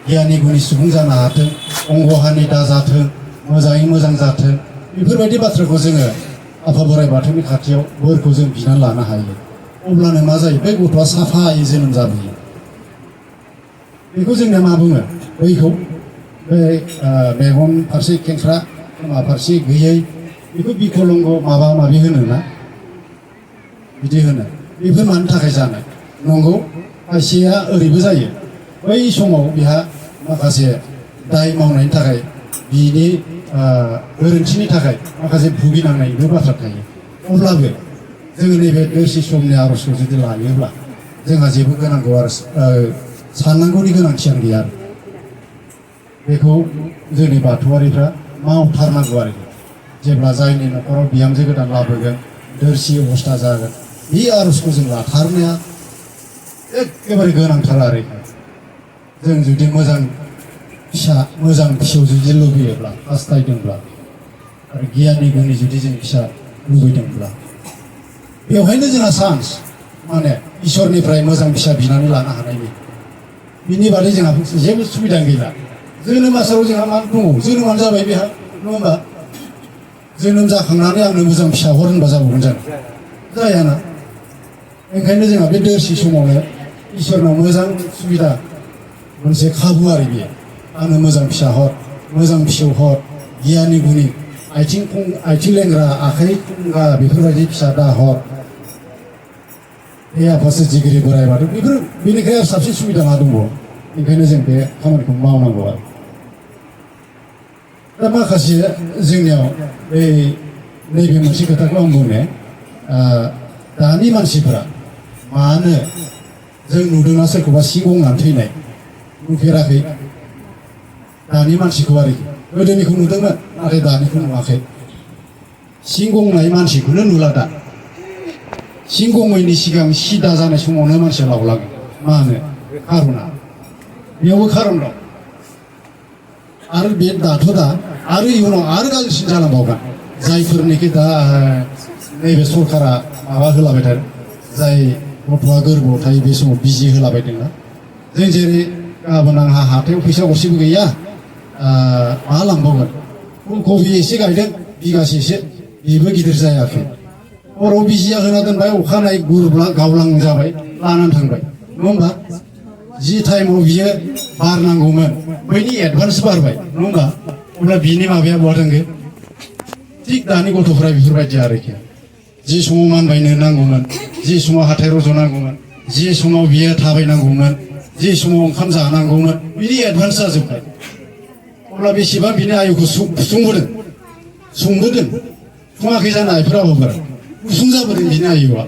गियानि गुनि सुबुं जानो हाथों, अंगहानि दाजाथों, मोजाङै मोजां जाथों, बेफोरबायदि बाथ्राखौ जोङो आफा बोराइ बाथौनि खाथियाव बोरखौ जों बिनानै लानो हायो। अब्लानो मा जायो, बे गथ'आ साफायै जोनोम जाबोयो। बेखौ जोंना मा बुङो, बैखौ बे मेगन फारसे खेंख्रा, खोमा फारसे गैयै, बेखौ बिकलंग माबा माबि होनोना, बिदि होनो। बेफोर मानि थाखाय जानाय? नंगौ, खायसेया ओरैबो जायो, बै समाव बेहा माखासे दाय मावनायनि थाखाय, बिनि गोरोन्थिनि थाखाय माखासे भुगिनांनायनिबो बाथ्रा थायो। अब्लाबो जोङो नैबे दोरसि समनि आर'जखौ जुदि लायोब्ला जोंहा जेबो गोनांगौ आरो साननांगौनि गोनांथियानो गैया। बेखौ जोंनि बाथौआरिफ्रा मावथारनांगौ आरोखि। जेब्ला जायनि न'खराव बिहामजो गोदान लाबोगोन, दोरसि अबस्था जागोन, बे आर'जखौ जों लाथारनाया एखेबारे गोनांथार आरोखि। जों जुदि मोजां फिसा, मोजां फिसौ जुदि लुबैयोब्ला, हास्थायदोंब्ला, आरो गियानि गुनि जुदि जों फिसा लुबैदोंब्ला, बेवहायनो जोंहा चान्स, माने इसोरनिफ्राय मोजां फिसा बिनानै लानो हानायनि। बिनि बादै जोंहा जेबो सुबिदा गैला। जोनोम आसाराव जोंहा मा दङ? जोनोमानो जाबाय बेहा, नङा होमबा? जोनोम जाखांनानै आंनो मोजां फिसा हर होनबा जाबावगोन जानो? जायाना। ओंखायनो जोंहा बे दोरसि समावनो इसोरनाव मोजां सुबिदा, मोनसे खाबु आरो बियो। आंनो मोजां फिसा हर, मोजां फिसौ हर, गियानि गुनि, आथिं लेंग्रा, आखाइ खुंगा, बेफोरबायदि फिसा दा हर। बे आफा सोरजिगिरि बोराइ बाथौ, बेफोर बेनिखाय साबसिन सुबिदा मा दंबावो? ओंखायनो जों बे खामानिखौ मावनांगौ आरो। दा माखासे जोंनियाव नैबे मोनसे खोथाखौ आं बुंनो, दानि मानसिफोरा मानो, जों नुदोंना सोरखौबा सि गंनानै थैनाय? नुफेराखै दानि मानसिखौ आरोखि। गोदोनिखौ नुदोंमोन, नाथाय दानिखौ नुवाखै। सिं गंनाय मानसिखौनो नुला दा। सिं गङैनि सिगां सिदा जानाय समावनो मानसिया लावलाङो। मानो? खार'ना बेयावबो खारन दं। आरो बे दाथ' दा आरो इयुनाव आरो गाज्रिसिन जालांबावगोन। जायफोरनिखि दा नैबे सरकारा माबा होलाबाय थादों, जाय गथ'आ गोरबोआव थायो बे समाव बिजि होलाबायदोंना। जों जेरै गाबोन आंहा हाथायाव फैसा गरसेबो गैया, मा लांबावगोन? फुलकबि एसे गायदों, बिगासेसो, बेबो गिदिर जायाखै। हराव बिजिया होना दोनबाय, अखानायै गावलां जाबाय, लानानै थांबाय, नङा होमबा? जि टाइमाव बियो बारनांगौमोन, बैनि एडभान्स बारबाय, नङा होमबा? अब्ला बिनि माबाया बहा थांगोन? थिग दानि गथ'फोरा बेफोरबायदि आरोखि। जि समाव मानबायनो नांगौमोन, जि समाव हाथाय रज'नांगौमोन, जि समाव बियो थाबायनांगौमोन, जि समाव ओंखाम जानांगौमोन, बिनि एडभान्स जाजोब्बाय। अब्ला बेसेबां बिनि आयुखौ सुंबोदों? सुंबोदों। सुङाखै जानो हायफोर आबौफोरा गुसुं जाबोदों बिनि आयुआ।